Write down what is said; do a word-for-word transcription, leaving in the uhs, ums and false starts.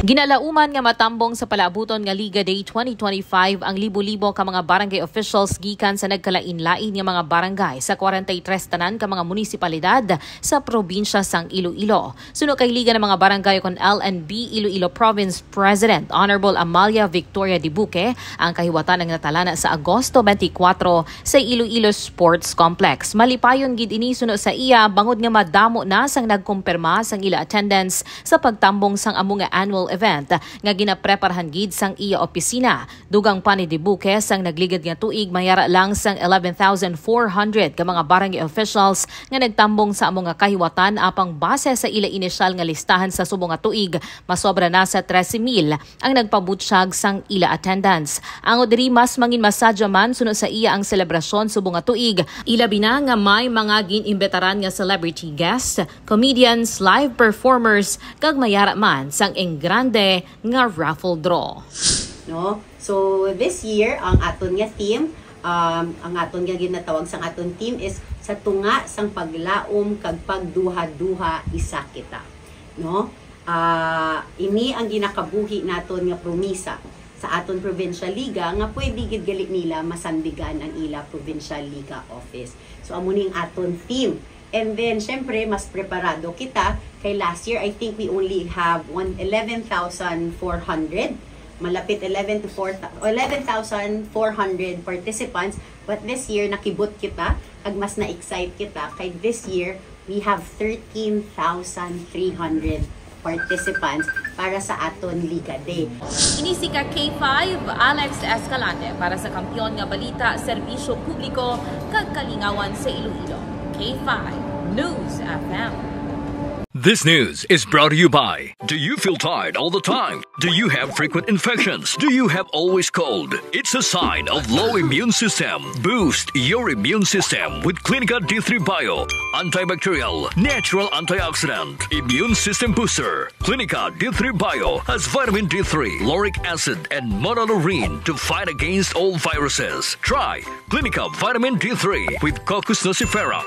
Ginalauman nga matambong sa palaabuton nga Liga Day twenty twenty-five ang libo-libo ka mga barangay officials gikan sa nagkalain-lain nga mga barangay sa forty-three tanan ka mga munisipalidad sa probinsya sang Iloilo. Suno kay Liga ng mga Barangay kon L N B Iloilo Province President Honorable Amalia Victoria Dibuque, ang kahiwatan ang natalana sa Agosto twenty-four sa Iloilo Sports Complex. Malipayon gid ini suno sa iya bangod nga madamo na sang nagkumpirma sang ila attendance sa pagtambong sang amo nga annual event nga ginapreparahan gid sang iya opisina. Dugang pa ni Dibuque, sang nagligad nga tuig mayara lang sang eleven thousand four hundred ka mga barangay officials nga nagtambong sa amo nga kahiwatan, apang base sa ila inisyal nga listahan sa subong nga tuig, masobra na sa trese mil ang nagpabutyag sang ila attendance. Ango diri, mas mangin masadya man suno sa iya ang selebrasyon subong nga tuig, ilabi na nga may mga gin-imbitaran nga celebrity guests, comedians, live performers, kag mayara man sang ing grande nga raffle draw. No? So, this year, ang aton nga theme, um, ang aton nga ginatawag sang aton theme is sa tunga sang paglaom kag pagduha-duha isa kita. No? Ah, ini ang ginakabuhi naton nga promisa sa aton provincial liga nga pwede gid gali nila masandigan ang ila provincial liga office. So, amo ni ang aton theme. And then, syempre, mas preparado kita. Kay last year, I think we only have one, eleven thousand four hundred. Malapit eleven to four, eleven thousand four hundred participants. But this year, nakibot kita. Kag mas na-excite kita. Kay this year, we have thirteen thousand three hundred participants para sa aton Liga Day. Ini si ka K five, Alex Escalante, para sa Kampiyon nga Balita, Serbisyo Publiko, kag Kalingawan sa Iloilo. K five News F M. This news is brought to you by. Do you feel tired all the time? Do you have frequent infections? Do you have always cold? It's a sign of low immune system. Boost your immune system with Clinica D three Bio. Antibacterial, natural antioxidant, immune system booster. Clinica D three Bio has vitamin D three, lauric acid, and monolaurin to fight against all viruses. Try Clinica Vitamin D three with Cocos nucifera.